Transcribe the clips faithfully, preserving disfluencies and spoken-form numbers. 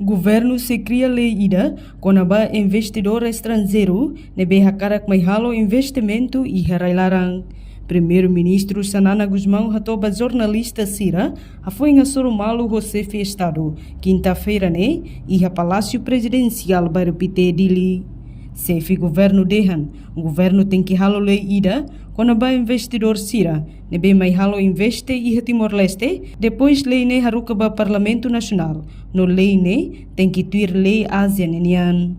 Governu sei kria lei ida kona-ba investidór estranjeiru ne'ebé hakarak mai halo investimentu iha rai-laran. Primeiru-Ministru Xanana Gusmão hato'o ba jornalista sira hafoin hasoru malu ho Xefe Estadu, kinta-feira ne'e, iha Palásiu Prezidensiál Bairru Pité, Dili. Xefe Governu dehan, governu tenke halo lei ida kona-ba investidór sira ne'ebé mai halo investe iha Timor-Leste, depois lei ne'e haruka ba Parlamentu Nasionál, no lei ne'e tenke tuir lei ASEAN nian.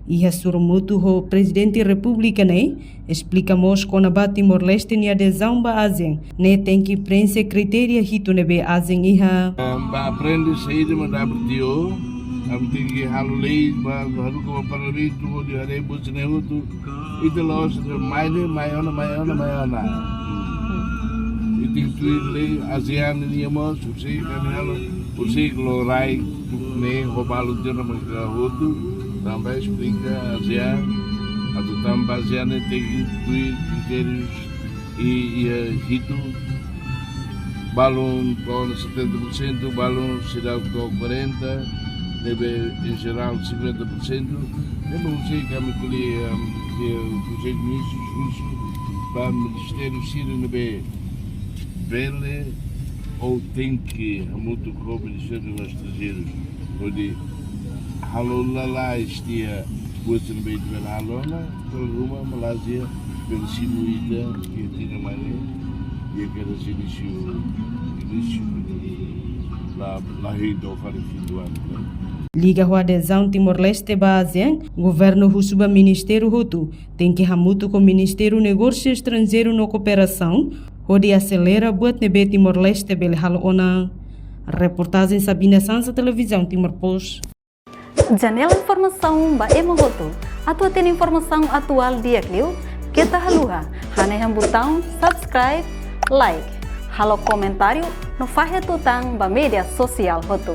Iha sorumutu ho Prezidente Repúblika ne'e, esplika mós kona-ba Timor-Leste nia adezaun ba ASEAN, ne'e tenke prenxe kritéria hitu ne'ebé ASEAN iha. Ba aprende saida mak dala ruma, ami tenke halo lei ba haruka ba Parlamentu hodi haree buat sira-ne'e hotu. Ita la'ós dehan mai de'it, mai ona, mai ona, mai ona. Ita tuir lei ASEAN nian mós, husi ami halo, husi lori rai, ne'e ho balu tiha ona mak hotu, tanba esplika ASEAN, atu tanba ASEAN ne'e tenke tuir kritériu i, i, eh, hitu, balun to'o setenta por cento, balun seidauk to'o quarenta, ne'ebé em geral cinquenta por cento, ne'ebé husi ami ko'alia, em, eh, Konsellu Ministrus husu ba ministériu sira ne'ebé bele ou tenke hamutuk ho Ministériu Negósius Estranjeirus, hodi halo lalais tiha buat sira ne'ebé bele halo ona, dala ruma Malázia bele simu ita, ke tina mane, iha kedas inísiu, inísiu, la, la hein to'o fali fim do ano, ne'e? Liga ho adezaun Timor-Leste ba ASEAN, governu husu ba ministériu hotu tenke hamutuk ho Ministériu Negósiu Estranjeiru no Kooperasaun, hodi aselera buat ne'ebé Timor-Leste bele halo ona. Reportajen Sabina Sansa, Televizaun Timor Post. Janela informasaun ba ema hotu. Atu hatene informasaun atuál di'ak liu, keta haluha hanehan butaun subscribe, like, halo komentáriu no fahe tutan ba média sosiál hotu.